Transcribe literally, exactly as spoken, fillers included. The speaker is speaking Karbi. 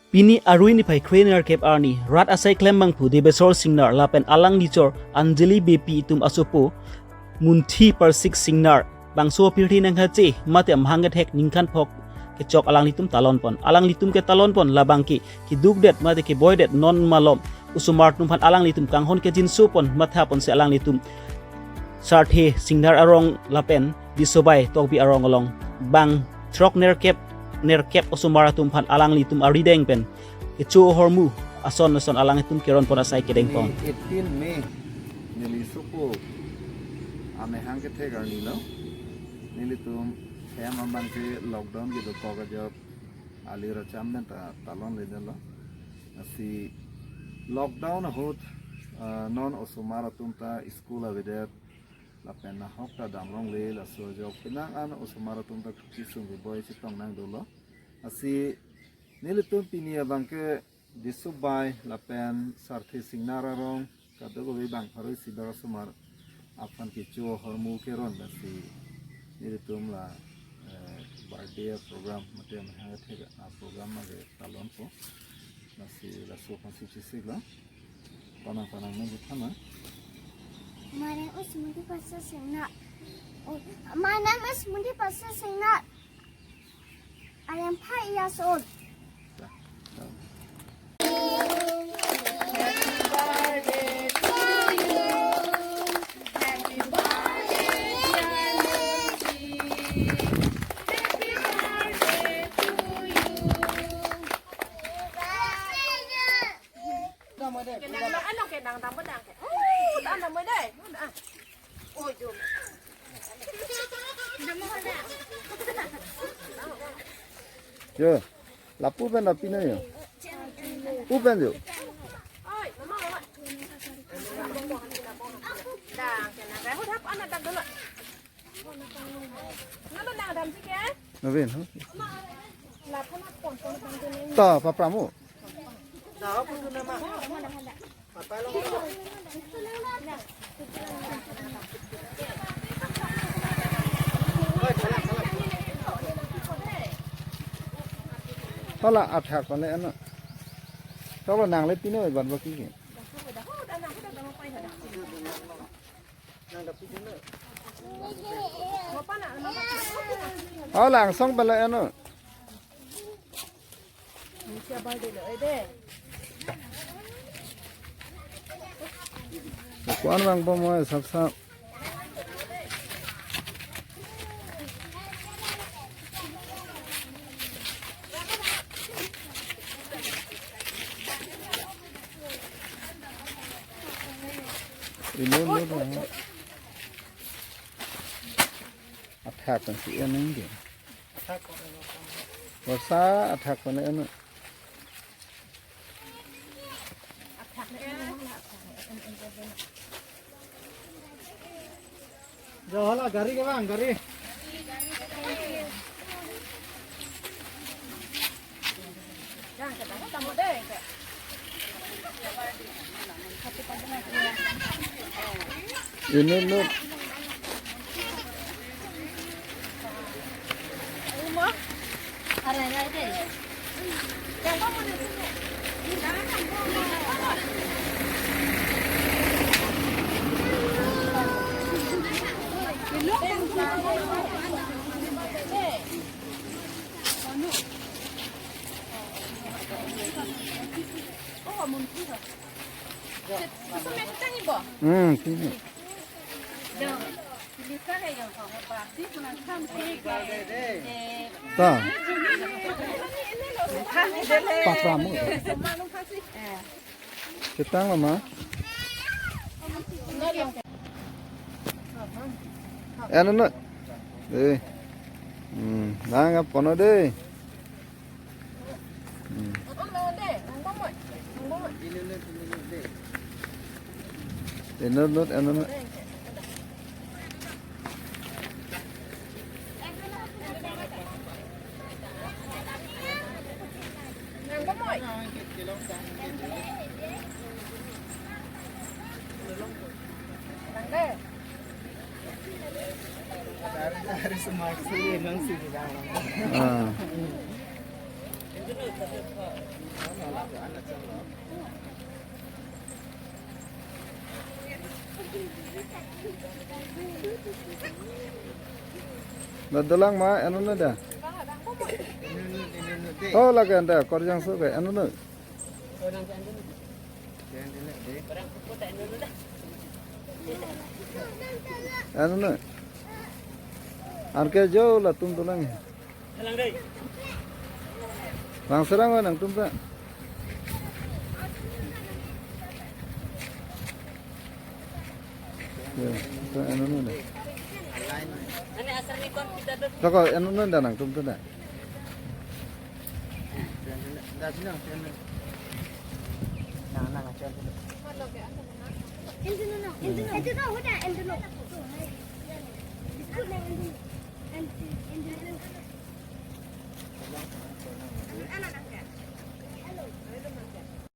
Pini arui niphai kre-nerkep arni, rat asai klembangphu Debesor Singnar lapen alangli chor Anjali Beypi atum asopo Munthi Parsik Singnar bangso apirthe nangkachehang mate amahang kethek ningkan phok kechok alanglitum talonpon. Alanglitum ketalonpon labangke kedukdet mate keboidet non malom osomar atum aphan alanglitum kanghon kejinso pon mathaponsi alanglitum Sarthe Singnar arong lapen Disobai Tokbi arong along bang throk nerkep nerkep osomar atum aphan alanglitum arideng pen kecho ahormu ason ason alanglitum keronpon asai kedengpon. Ni eighteen May neli sopo amahang kethek arni lo. Nelitum hem abangke lockdown kedokok ajok ali racham pen ta talonledetlo. Lasi lockdown ahut, ah, non osomar atum ta school avedet lapen nahok ta damlongle, laso ajok penang an osomar atum ta kesung keboi chetong nangdolo. Lasi nelitum pini abangke Disobai lapen Sarthe Singnar arong kadokave bang pharo isi bak osomar aphan kecho ahormu keron, lasi nelitum la, eh, birthday program mate amahang kethek aprogram mate talonpo. Lasi laso aphansi chesiklo. Panang panang nang butana. My name is Munthi Parsik Singnar. Oh, my name is Munthi Parsik Singnar. I am five years old. Kenang lo, anong kenang dam bodang ke? Oh, dam dam bodai. Oh, jom. Yo, lapu pen lapi na yo. Pu pen yo. Oi, mama, mama. Dang kenang dam bodang, anak dam dulu. Nabin, ha? Ta, papramo. Hala athak pale ano. Choklo nangle pino ban baki ke. Oh, langsung pala ano. Kuan bang po mo sap sap. Inut inut na. Athak kan si eneng ke. Borsa athak kan eno. Jo, hala gari ke bang, gari. Inut inut. Hmm, sini. Ta. Papramo. Chetang lama. Ano na? Eh. Hmm, nang apono de. Hmm. Inut inut, ano na? Ah. Dolang ma, anu na da. Oh, lake anda, Karjangso ke, anu na. Anu na. Anke jo latum dolang. Bang serang nangtum ta. Ya, ta anu na. Soko anu na da nangtum ta da.